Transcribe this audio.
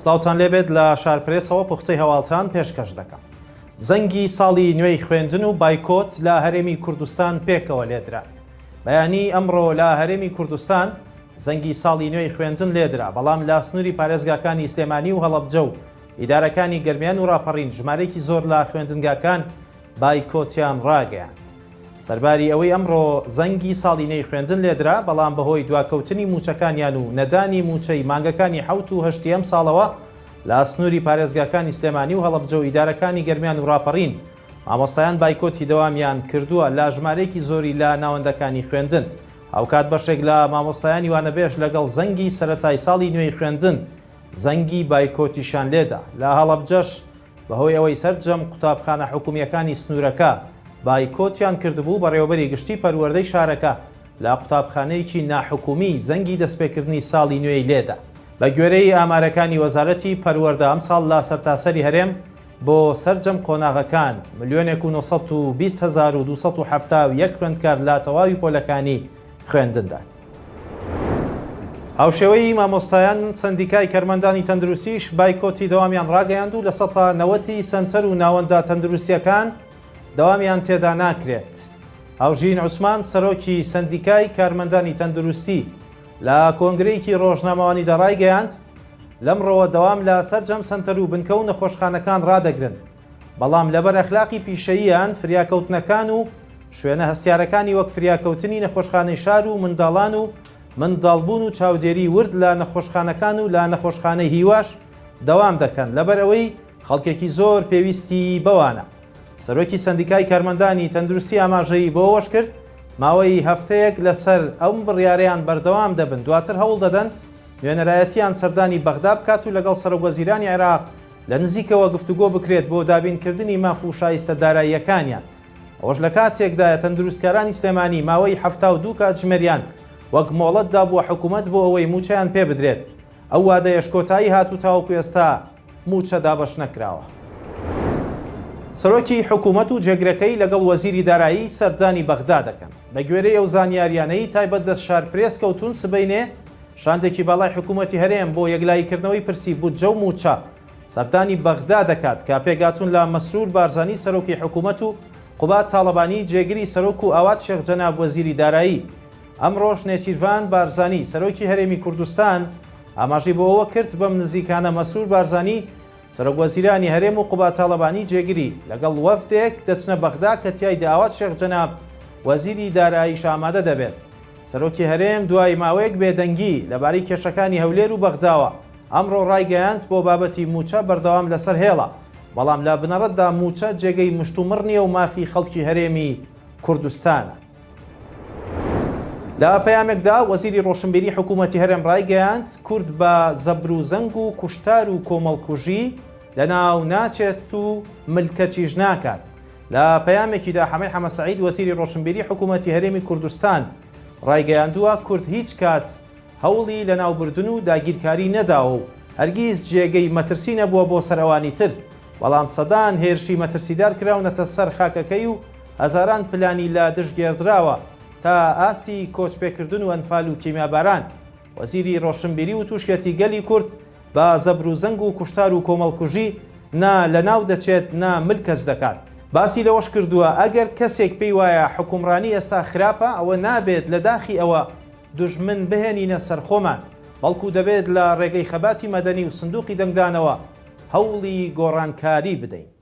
سڵاوتان لێبێت لە شارپرێسەوە پوختەی هەواڵتان پێشکەش دەکەم. زەنگی ساڵی نوێی خوێندن و بایکۆت لە هەرێمی کوردستان پێکەوە لێدرا. بەیانی ئەمڕۆ لە هەرێمی کوردستان زەنگی ساڵی نوێی خوێندن لێدرا، بەڵام لە سنووری پارێزگاکانی سلێمانی و هەڵەبجە و ئیدارەکانی گەرمیان و ڕاپەڕین ژمارەیەکی زۆر لە خوێندنگاکان بایکۆتیان ڕاگەیاند. سەرباری ئەوەی ئەمڕۆ زەنگی ساڵی نوێی خوێندن لێدرا، بەڵام بەهۆی دواکەوتنی مووچەکانیان و نەدانی مووچەی مانگەکانی حەوت و هەشتی ئەمساڵەوە لە سنووری پارێزگاکانی سلێمانی و هەڵەبجە و ئیدارەکانی گەرمیان و ڕاپەڕین مامۆستایان بایکۆتی دەوامیان کردووە لە ژمارەیەکی زۆری لە ناوەندەکانی خوێندن. هاوکات بەشێک لە مامۆستایانی وانەبێژ لەگەڵ زەنگی سەرەتای ساڵی نوێی خوێندن زەنگی بایکۆتیشیان لێدا. لە هەڵەبجەش بەهۆی ئەوەی سەرجەم قوتابخانە حکومییەکانی سنوورەکە بایکۆتیان کردبوو، بەڕێوەبەری گشتی پەروەردەی شارەکە لە قوتابخانەیەکی ناحکومی زەنگی دەستپێکردنی ساڵی نوێی لێدا. بەگوێرەی ئامارەکانی وەزارەتی پەروەردە ئەمساڵ لە سەرتاسەری هەرێم بۆ سەرجەم قۆناغەکان ملیۆنێک و 920 هەزار و 271 خوێندکار لە تەواوی پۆلەکانی خوێندندان. هاوشێوەی مامۆستایان، سەندیکای کەرمەندانی تەندروستیش بایکۆتی دەوامیان ڕاگەیاند و 90% ی سەنتەر و ناوەندە تەندروستییەکان دەوامیان تێدا ناکرێت. هاوژین عوسمان، سەرۆکی سەندیکای کارمەندانی تەندروستی لە کۆنگرەیەکی ڕۆژنامەوانیدا ڕایگەیاند، لەمڕۆوە دەوام لە سەرجەم سەنتەر و بنکە و نەخۆشخانەکان ڕادەگرن، بەڵام لەبەر ئەخلاقی پیشەییان فریاکەوتنەکان و شوێنە هەستیارەکانی وەک فریاکەوتنی نەخۆشخانەی شار و منداڵان و منداڵبوون و چاودێری ورد لە نەخۆشخانەکان و لە نەخۆشخانەی هیواش دەوام دەکەن لەبەرئەوەی خەڵکێکی زۆر پێویستی بەوانە. سەرۆکی سەندیکای کارمەندانی تەندروستی ئاماژەی بۆ ئەوەشکرد، ماوەی هەفتەیەک لەسەر ئەم بڕیارەیان بەردەوام دەبن دواتر هەوڵدەدەن نوێنەرایەتیان سەردانی بەغدا بکات و لەگەڵ سەرۆکوەزیرانی عێراق لە نزیکەوە گفتوگۆ بکرێت بۆ دابینکردنی ماف و شایستە داراییەکانیان. ئەوەش لە کاتێکدایە تەندروستکارانی سلێمانی ماوەی 72 کاتژمێریان وەک مۆڵەت دابووە حکومەت بۆ ئەوەی مووچەیان پێبدرێت، ئەو وادەیەش کۆتایی هات و تاوەکو ئێستا مووچە دابەش نەکراوە. سەرۆکی حکومەت و جێگرەکەی لەگەڵ وەزیری دارایی سەردانی بەغدا دەکەن. بەگوێرەی ئەو زانیارییانەی تایبەت دەست شارپرێس کەوتوون سبەینێ شاندێکی باڵای حکوومەتی هەرێم بۆ یەکلاییکردنەوەی پرسی بودجە و مووچە سەردانی بەغدا دەکات کە پێکهاتوون لە مەسرور بارزانی سەرۆکی حکوومەت و قوباد تاڵەبانی جێگری سەرۆک و ئاوات شێخ جەناب وەزیری دارایی. ئەمڕۆش نێچیرڤان بارزانی سەرۆکی هەرێمی کوردستان ئاماژەی بۆ ئەوە کرد بەم نزیکانە مەسرور بارزانی سەرۆکوەزیرانی هەرێم و قوباد تاڵەبانی جێگری لەگەڵ وەفدێک دەچنە بەغدا کە تیایدا ئاوات شێخ جەناب وەزیری داراییش ئامادە دەبێت. سەرۆکی هەرێم دوای ماوەیەک بێدەنگی لەبارەی کێشەکانی هەولێر و بەغداوە، ئەمڕۆ ڕایگەیاند بۆ بابەتی مووچە بەردەوام لەسەر هێڵە، بەڵام لە بنەڕەتدا مووچە جێگەی مشتومڕ نییە و مافی خەڵکی هەرێمی کوردستانە. لە پەیامێکدا وەزیری ڕۆشنبیری حکوومەتی هەرێم ڕایگەیاند، کورد بە زەبروزەنگ و کوشتار و کۆمەڵکوژی لەناو ناچێت و ملکەچیش ناکات. لە پەیامێکیدا حەمەی حەمەسەعید وەزیری ڕۆشنبیری حکوومەتی هەرێمی کوردستان ڕایگەیاندووە، کورد هیچ کات هەوڵی لەناوبردن و داگیرکاری نەداوە و هەرگیز جێگەی مەترسی نەبووە بۆ سەر ئەوانی تر، بەڵام سەدان هێرشی مەترسیدار کراونەتە سەر خاکەکەی و هەزاران پلانی لە دژ گێڕدراوە تا ئاستی کۆچپێکردن و ئەنفال و کیمیاباران. وەزیری ڕۆشنبیری وتوشیەتی گەلی کورد بە زەبروزەنگ و کوشتار و کۆمەڵکوژی نا لەناو دەچێت نا ملکەچ دەکات. باسی لەوەشکردووە، ئەگەر کەسێک پێی وایە حوکمڕانی ئێستا خراپە ئەوە نابێت لە داخی ئەوە دوژمن بهێنینە سەر خۆمان، بەڵکو دەبێت لە ڕێگەی خەباتی مەدەنی و سندوقی دەنگدانەوە هەوڵی گۆڕانکاری بدەین.